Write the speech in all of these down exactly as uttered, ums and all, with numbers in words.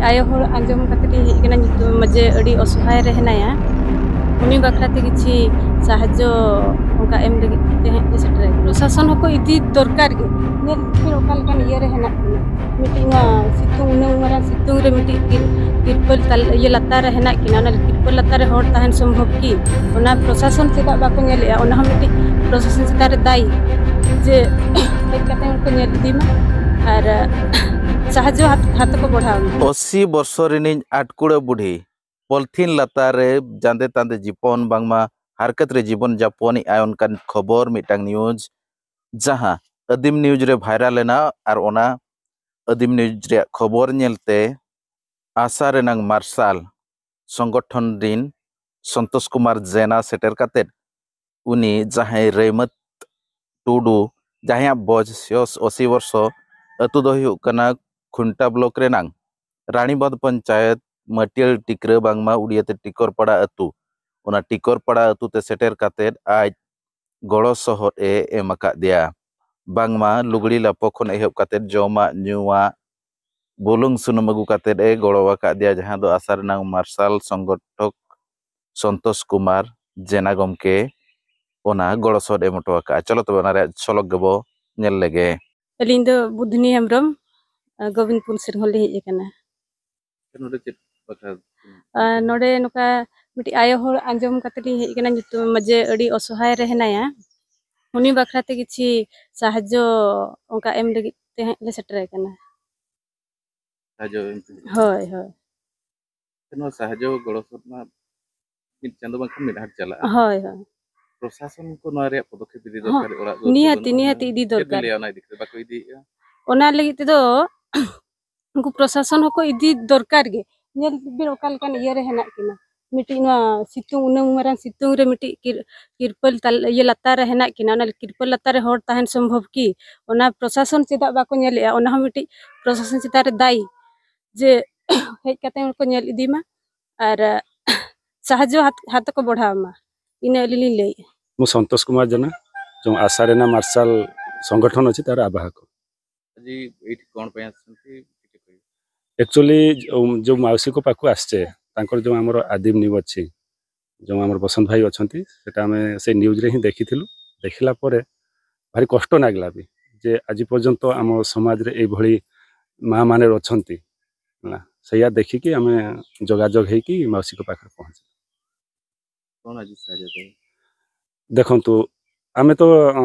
ᱟᱭᱳ ᱦᱚᱲ ᱟᱸᱡᱚᱢ ᱠᱟᱛᱮ ᱞᱤᱧ ᱦᱮᱡ ᱟᱠᱟᱱᱟ, ᱧᱩᱛᱩᱢ ᱡᱮ ᱟᱹᱰᱤ ᱚᱥᱚᱦᱟᱭ ᱨᱮ ᱦᱮᱱᱟᱭᱟ, ᱩᱱᱤ ᱵᱟᱠᱷᱨᱟ ᱛᱮ ᱠᱤᱪᱷᱤ ᱥᱟᱦᱟᱡᱽᱡᱚ ᱚᱱᱠᱟ ᱮᱢ ᱞᱟᱹᱜᱤᱫ ᱛᱮ ᱦᱮᱡ ᱞᱮ ᱥᱮᱴᱮᱨ ᱟᱠᱟᱱᱟ᱾ ᱯᱨᱚᱥᱟᱥᱚᱱ ᱦᱚᱸᱠᱚ ᱤᱫᱤ ᱫᱚᱨᱠᱟᱨ ᱜᱮ᱾ ᱧᱮᱞ ᱯᱮ ᱚᱠᱟ ᱞᱮᱠᱟᱱ ᱤᱭᱟᱹ ᱨᱮ ᱦᱮᱱᱟᱜ ᱠᱤᱱᱟ, ᱢᱤᱫᱴᱤᱡ ᱱᱚᱣᱟ ᱥᱤᱛᱩᱝ, ᱩᱱᱟᱹᱜ ᱢᱟᱨᱟᱝ ᱥᱤᱛᱩᱝ ᱨᱮ ᱢᱤᱫᱴᱤᱡ ᱛᱤᱨ-, ᱛᱤᱨᱯᱚᱞ ᱛᱟᱞ-, ᱤᱭᱟᱹ ᱞᱟᱛᱟᱨ ᱨᱮ ᱦᱮᱱᱟᱜ ᱠᱤᱱᱟ, ᱚᱱᱟ ᱛᱤᱨᱯᱚᱞ ᱞᱟᱛᱟᱨ ᱨᱮ ᱦᱚᱲ ᱛᱟᱦᱮᱱ ᱥᱚᱢᱵᱷᱚᱵ ᱠᱤ? ᱚᱱᱟ ᱯᱨᱚᱥᱟᱥᱚᱱ ᱪᱮᱫᱟᱜ ᱵᱟᱠᱚ ᱧᱮᱞᱮᱜᱼᱟ? ᱚᱱᱟ ᱦᱚᱸ ᱢᱤᱫᱴᱤᱡ ᱯᱨᱚᱥᱟᱥᱚᱱ ᱪᱮᱛᱟᱱ ᱨᱮ ᱫᱟᱭᱤ, ᱡᱮ ᱦᱮᱡ ᱠᱟᱛᱮ ᱦᱚᱸᱠᱚ ᱧᱮᱞ ᱤᱫᱤ ᱢᱟ ᱟᱨ ᱥᱟᱦᱟᱡᱽᱡᱚ ᱦᱟᱛ-, ᱦᱟᱛ ᱠᱚ ᱵᱚᱲᱦᱟᱣ ᱢᱟ᱾ ᱚᱥᱤ ᱵᱚᱨᱥᱚ ᱨᱤᱱᱤᱡ ᱟᱴᱠᱩᱲᱟᱹ ᱵᱩᱰᱷᱤ ᱯᱚᱞᱛᱷᱤᱱ ᱞᱟᱛᱟᱨ ᱨᱮ ᱡᱟᱸᱫᱮ ᱛᱟᱸᱫᱮ ᱡᱤᱯᱚᱱ, ᱵᱟᱝᱢᱟ ᱦᱟᱨᱠᱟᱛ ᱨᱮ ᱡᱤᱵᱚᱱ ᱡᱟᱯᱚᱱᱮᱜᱼᱟᱭ, ᱚᱱᱠᱟᱱ ᱠᱷᱚᱵᱚᱨ ᱢᱤᱫᱴᱟᱝ ᱱᱤᱭᱩᱡᱽ, ᱡᱟᱦᱟᱸ ᱟᱹᱫᱤᱢ ᱱᱤᱭᱩᱡᱽ ᱨᱮ ᱵᱷᱟᱭᱨᱟᱞ ᱮᱱᱟ᱾ ᱟᱨ ᱚᱱᱟ ᱟᱹᱫᱤᱢ ᱱᱤᱭᱩᱡᱽ ᱨᱮᱭᱟᱜ ᱠᱷᱚᱵᱚᱨ ᱧᱮᱞᱛᱮ ᱟᱥᱟ ᱨᱮᱱᱟᱝ ᱢᱟᱨᱥᱟᱞ ᱥᱚᱝᱜᱚᱴᱷᱚᱱ ᱨᱤᱱ ᱥᱚᱱᱛᱳᱥ ᱠᱩᱢᱟᱨ ᱡᱮᱱᱟ ᱥᱮᱴᱮᱨ ᱠᱟᱛᱮᱫ ᱩᱱᱤ ᱡᱟᱦᱟᱸᱭ ᱨᱮᱢᱟᱹᱛ ᱴᱩᱰᱩ, ᱡᱟᱦᱟᱸᱭᱟᱜ ᱵᱚᱭᱚᱥ ᱚᱥᱤ ᱵᱚᱨᱥᱚ, ᱟᱹᱛᱩ ᱫᱚ ᱦᱩᱭᱩᱜ ᱠᱟᱱᱟ ᱠᱷᱩᱱᱴᱟ ᱵᱞᱚᱠ ᱨᱮᱱᱟᱝ ᱨᱟᱱᱤᱵᱟᱸᱫᱷ ᱯᱚᱧᱪᱟᱭᱮᱛ ᱢᱟᱹᱴᱤᱭᱟᱹᱲ ᱴᱤᱠᱨᱟᱹ, ᱵᱟᱝᱢᱟ ᱩᱲᱤᱭᱟᱹ ᱛᱮ ᱴᱤᱠᱚᱨᱯᱟᱲᱟ ᱟᱹᱛᱩ᱾ ᱚᱱᱟ ᱴᱤᱠᱚᱨᱯᱟᱲᱟ ᱟᱹᱛᱩ ᱛᱮ ᱥᱮᱴᱮᱨ ᱠᱟᱛᱮᱫ ᱟᱡ ᱜᱚᱲᱚ ᱥᱚᱦᱚᱫ ᱮ ᱮᱢ ᱟᱠᱟᱫ ᱫᱮᱭᱟ᱾ ᱵᱟᱝᱢᱟ ᱞᱩᱜᱽᱲᱤ ᱞᱟᱯᱚ ᱠᱷᱚᱱ ᱮᱦᱚᱵ ᱠᱟᱛᱮᱫ ᱡᱚᱢᱟᱜ ᱧᱩᱣᱟᱜ ᱵᱩᱞᱩᱝ ᱥᱩᱱᱩᱢ ᱟᱹᱜᱩ ᱠᱟᱛᱮᱫ ᱮ ᱜᱚᱲᱚ ᱟᱠᱟᱫ ᱫᱮᱭᱟ, ᱡᱟᱦᱟᱸ ᱫᱚ ᱟᱥᱟ ᱨᱮᱱᱟᱝ ᱢᱟᱨᱥᱟᱞ ᱥᱚᱝᱜᱚᱴᱷᱚᱠ ᱥᱚᱱᱛᱳᱥ ᱠᱩᱢᱟᱨ ᱡᱮᱱᱟ ᱜᱚᱢᱠᱮ ᱚᱱᱟ ᱜᱚᱲᱚ ᱥᱚᱦᱚᱫ ᱮᱢ ᱦᱚᱴᱚ ᱟᱠᱟᱫᱼᱟ᱾ ᱪᱚᱞᱚ ᱛᱚᱵᱮ ᱚᱱᱟ ᱨᱮᱭᱟᱜ ᱡᱷᱚᱞᱚᱠ ᱜᱮᱵᱚ ᱧᱮᱞ ᱞᱮᱜᱮ᱾ ᱟᱹᱞᱤᱧ ᱫᱚ ᱵᱩᱫᱷᱱᱤ ᱦᱮᱢᱵᱨᱚᱢ, ᱜᱳᱵᱤᱱᱫᱯᱩᱨ ᱥᱮᱫ ᱠᱷᱚᱱ ᱞᱤᱧ ᱦᱮᱡ ᱟᱠᱟᱱᱟ᱾ ᱱᱚᱰᱮ ᱪᱮᱫ ᱵᱟᱠᱷᱨᱟ? ᱟᱨ ᱱᱚᱰᱮ ᱱᱚᱝᱠᱟ ᱢᱤᱫᱴᱤᱡ ᱟᱭᱳ ᱦᱚᱲ ᱟᱸᱡᱚᱢ ᱠᱟᱛᱮ ᱞᱤᱧ ᱦᱮᱡ ᱟᱠᱟᱱᱟ, ᱧᱩᱛᱩᱢ ᱡᱮ ᱟᱹᱰᱤ ᱚᱥᱚᱦᱟᱭ ᱨᱮ ᱦᱮᱱᱟᱭᱟ, ᱩᱱᱤ ᱵᱟᱠᱷᱨᱟ ᱛᱮ ᱠᱤᱪᱷᱤ ᱥᱟᱦᱟᱡᱽᱡᱚ ᱚᱱᱠᱟ ᱮᱢ ᱞᱟᱹᱜᱤᱫ ᱛᱮ ᱦᱟᱸᱜ ᱞᱮ ᱥᱮᱴᱮᱨ ᱟᱠᱟᱱᱟ᱾ ᱥᱟᱦᱟᱡᱽᱡᱚ ᱮᱢ ᱠᱟᱱᱟ᱾ ᱦᱳᱭ, ᱦᱳᱭ᱾ ᱱᱚᱣᱟ ᱥᱟᱦᱟᱡᱽᱡᱚ ᱜᱚᱲᱚ ᱥᱚᱯᱚᱦᱚᱫ ᱢᱟ ᱢᱤᱫ ᱪᱟᱸᱫᱳ ᱵᱟᱝᱠᱷᱟᱱ ᱢᱤᱫ ᱦᱟᱴ ᱪᱟᱞᱟᱜᱼᱟ᱾ ᱦᱳᱭ, ᱦᱳᱭ᱾ ᱯᱨᱚᱥᱟᱥᱚᱱ ᱠᱚ ᱱᱚᱣᱟ ᱨᱮᱭᱟᱜ ᱯᱚᱫᱚᱠᱷᱮᱯ ᱤᱫᱤ ᱦᱚᱸ, ᱫᱚᱨᱠᱟᱨ, ᱚᱲᱟᱜ ᱫᱩᱣᱟᱹᱨ ᱠᱚ ᱱᱤᱦᱟᱹᱛᱤ, ᱵᱟᱹᱱᱩᱜᱼᱟ᱾ ᱱᱤᱦᱟᱹᱛᱤ ᱤᱫᱤ ᱪᱮᱫ ᱵᱤᱱ ᱫᱚᱨᱠᱟᱨ᱾ ᱞᱟᱹᱭᱟ ᱚᱱᱟ ᱤᱫᱤ ᱠᱟᱛᱮ? ᱵᱟᱠᱚ ᱤᱫᱤᱭᱮᱫᱼᱟ? ᱚᱱᱟ ᱞᱟᱹᱜᱤᱫ ᱛᱮᱫᱚ ᱩᱱᱠᱩ ᱯᱨᱚᱥᱟᱥᱚᱱ ᱦᱚᱸᱠᱚ ᱤᱫᱤ ᱫᱚᱨᱠᱟᱨ ᱜᱮ᱾ ᱧᱮᱞ ᱵᱤᱱ ᱚᱠᱟ ᱞᱮᱠᱟᱱ ᱤᱭᱟᱹ ᱨᱮ ᱦᱮᱱᱟᱜ ᱠᱤᱱᱟ᱾ ᱢᱤᱫᱴᱤᱡ ᱱᱚᱣᱟ ᱥᱤᱛᱩᱝ, ᱩᱱᱟᱹᱜ ᱢᱟᱨᱟᱝ ᱥᱤᱛᱩᱝ ᱨᱮ ᱢᱤᱫᱴᱤᱡ ᱠᱤᱨ-, ᱛᱤᱨᱯᱚᱞ ᱛᱟᱞ-, ᱤᱭᱟᱹ ᱞᱟᱛᱟᱨ ᱨᱮ ᱦᱮᱱᱟᱜ ᱠᱤᱱᱟ᱾ ᱚᱱᱟ ᱛᱤᱨᱯᱚᱞ ᱞᱟᱛᱟᱨ ᱨᱮ ᱦᱚᱲ ᱛᱟᱦᱮᱱ ᱥᱚᱢᱵᱷᱚᱵ ᱠᱤ? ᱚᱱᱟ ᱯᱨᱚᱥᱟᱥᱚᱱ ᱪᱮᱫᱟᱜ ᱵᱟᱠᱚ ᱧᱮᱞᱮᱜᱼᱟ? ᱚᱱᱟ ᱦᱚᱸ ᱢᱤᱫᱴᱤᱡ ᱯᱨᱚᱥᱟᱥᱚᱱ ᱪᱮᱛᱟᱱ ᱨᱮ ᱫᱟᱭᱤ, ᱡᱮ ᱦᱮᱡ ᱠᱟᱛᱮ ᱦᱚᱸ ᱠᱚ ᱧᱮᱞ ᱤᱫᱤ ᱢᱟ ᱟᱨ ᱥᱟᱦᱟᱡᱽᱡᱚ ᱦᱟᱛ-, ᱦᱟᱛ ᱠᱚ ᱵᱚᱲᱦᱟᱣ ᱢᱟ, ᱤᱱᱟᱹ ᱟᱹᱞᱤᱧ ᱞᱤᱧ ᱞᱟᱹᱭᱮᱜᱼᱟ᱾ ମୁଁ ସନ୍ତୋଷ କୁମାର ଜେନା, ଯେଉଁ ଆଶା ରେନା ମାର୍ଶାଲ ସଂଗଠନ ଅଛି, ତାର ଆବାହକ। ଆଜି ଏଇଠି କ'ଣ ପାଇଁ ଆସିଛନ୍ତି? ଟିକେ କହିବେ। ଆକ୍ଚୁଆଲି ଯେଉଁ ମାଉସୀଙ୍କ ପାଖକୁ ଆସିଛେ, ତାଙ୍କର ଯେଉଁ ଆମର ଆଦିମ ନ୍ୟୁ ଅଛି, ଯେଉଁ ଆମର ବସନ୍ତ ଭାଇ ଅଛନ୍ତି, ସେଟା ଆମେ ସେ ନ୍ୟୁଜ୍ରେ ହିଁ ଦେଖିଥିଲୁ। ଦେଖିଲା ପରେ ଭାରି କଷ୍ଟ ଲାଗିଲା ବି ଯେ ଆଜି ପର୍ଯ୍ୟନ୍ତ ଆମ ସମାଜରେ ଏଇଭଳି ମା ମାନେ ଅଛନ୍ତି, ହେଲା। ସେଇଆ ଦେଖିକି ଆମେ ଯୋଗାଯୋଗ ହେଇକି ମାଉସୀଙ୍କ ପାଖରେ ପହଞ୍ଚିଲୁ। କ'ଣ ଆଜି ସାହାଯ୍ୟ ଦେବେ? ଦେଖନ୍ତୁ, ଆମେ ତ ଅ,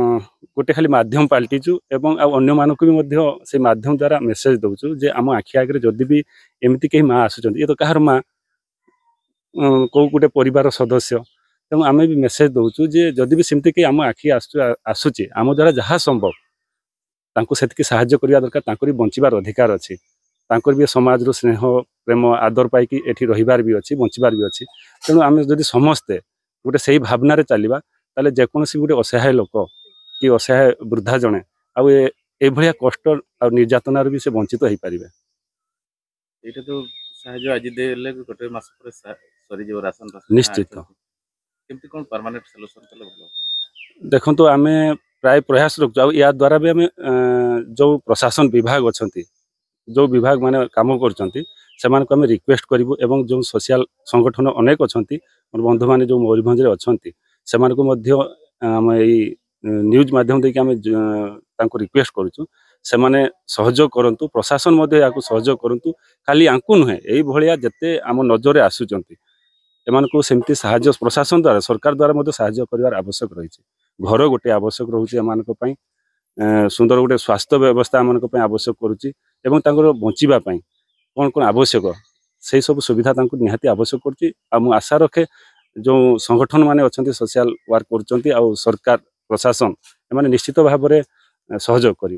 ଗୋଟେ ଖାଲି ମାଧ୍ୟମ ପାଲଟିଛୁ ଏବଂ ଆଉ ଅନ୍ୟମାନଙ୍କୁ ବି ମଧ୍ୟ ସେଇ ମାଧ୍ୟମ ଦ୍ୱାରା ମେସେଜ ଦେଉଛୁ ଯେ ଆମ ଆଖି ଆଗରେ ଯଦି ବି ଏମିତି କେହି ମା ଆସୁଛନ୍ତି, ଇଏ ତ କାହାର ମା, ଅ, କୋଉ ଗୋଟେ ପରିବାର ସଦସ୍ୟ, ତେଣୁ ଆମେ ବି ମେସେଜ ଦେଉଛୁ ଯେ ଯଦି ବି ସେମିତି କେହି ଆମ ଆଖି ଆସୁଛୁ, ଆ- ଆସୁଛି, ଆମ ଦ୍ୱାରା ଯାହା ସମ୍ଭବ ତାଙ୍କୁ ସେତିକି ସାହାଯ୍ୟ କରିବା ଦରକାର। ତାଙ୍କର ବି ବଞ୍ଚିବାର ଅଧିକାର ଅଛି, ତାଙ୍କର ବି ସମାଜରୁ ସ୍ନେହ, ପ୍ରେମ, ଆଦର ପାଇକି ଏଠି ରହିବାର ବି ଅଛି, ବଞ୍ଚିବାର ବି ଅଛି। ତେଣୁ ଆମେ ଯଦି ସମସ୍ତେ ଗୋଟେ ସେଇ ଭାବନାରେ ଚାଲିବା, ତାହେଲେ ଯେକୌଣସି ଗୋଟେ ଅସହାୟ ଲୋକ କି ଅସହାୟ ବୃଦ୍ଧା ଜଣେ ଆଉ ଏ ଏଇଭଳିଆ କଷ୍ଟ ଆଉ ନିର୍ଯାତନାରୁ ବି ସେ ବଞ୍ଚିତ ହେଇପାରିବେ। ଏଇଟା ତ ସାହାଯ୍ୟ ଆଜି ଦେଲେ ବି ଗୋଟେ ମାସ ପରେ ସା- ସରିଯିବ ରାସନ ଫାସନ। ନିଶ୍ଚିତ। ଯାହା ଅଛି। କେମିତି କ'ଣ ପରମାନେଣ୍ଟ ସଲ୍ୟୁସନ୍ କଲେ ଭଲ ହବ? ଦେଖନ୍ତୁ, ଆମେ ପ୍ରାୟ ପ୍ରୟାସ ରଖୁଛୁ। ଆଉ ୟା ଦ୍ୱାରା ବି ଆମେ ଅ, ଯେଉଁ ପ୍ରଶାସନ ବିଭାଗ ଅଛନ୍ତି, ଯେଉଁ ବିଭାଗ ମାନେ କାମ କରୁଛନ୍ତି, ସେମାନଙ୍କୁ ଆମେ ରିକ୍ୱେଷ୍ଟ କରିବୁ ଏବଂ ଯେଉଁ ସୋସିଆଲ ସଂଗଠନ ଅନେକ ଅଛନ୍ତି, ମୋର ବନ୍ଧୁମାନେ ଯେଉଁ ମୟୂରଭଞ୍ଜରେ ଅଛନ୍ତି, ସେମାନଙ୍କୁ ମଧ୍ୟ ଅ, ଆମେ ଏଇ ନ୍ୟୁଜ୍ ମାଧ୍ୟମ ଦେଇକି ଆମେ ଜ- ତାଙ୍କୁ ରିକ୍ୱେଷ୍ଟ କରୁଛୁ, ସେମାନେ ସହଯୋଗ କରନ୍ତୁ, ପ୍ରଶାସନ ମଧ୍ୟ ଏହାକୁ ସହଯୋଗ କରନ୍ତୁ। ଖାଲି ୟାଙ୍କୁ ନୁହେଁ, ଏଇଭଳିଆ ଯେତେ ଆମ ନଜରରେ ଆସୁଛନ୍ତି, ଏମାନଙ୍କୁ ସେମିତି ସାହାଯ୍ୟ ପ୍ରଶାସନ ଦ୍ୱାରା, ସରକାର ଦ୍ୱାରା ମଧ୍ୟ ସାହାଯ୍ୟ କରିବାର ଆବଶ୍ୟକ ରହିଛି। ଘର ଗୋଟେ ଆବଶ୍ୟକ ରହୁଛି ଏମାନଙ୍କ ପାଇଁ, ଏ, ସୁନ୍ଦର ଗୋଟେ ସ୍ୱାସ୍ଥ୍ୟ ବ୍ୟବସ୍ଥା ଏମାନଙ୍କ ପାଇଁ ଆବଶ୍ୟକ କରୁଛି ଏବଂ ତାଙ୍କର ବଞ୍ଚିବା ପାଇଁ କ'ଣ କ'ଣ ଆବଶ୍ୟକ, ସେଇ ସବୁ ସୁବିଧା ତାଙ୍କୁ ନିହାତି ଆବଶ୍ୟକ କରୁଛି। ଆଉ ମୁଁ ଆଶା ରଖେ ଯେଉଁ ସଂଗଠନମାନେ ଅଛନ୍ତି, ସୋସିଆଲ ୱାର୍କ କରୁଛନ୍ତି, ଆଉ ସରକାର, ପ୍ରଶାସନ, ଏମାନେ ନିଶ୍ଚିତ ଭାବରେ ଏ, ସହଯୋଗ କରିବେ।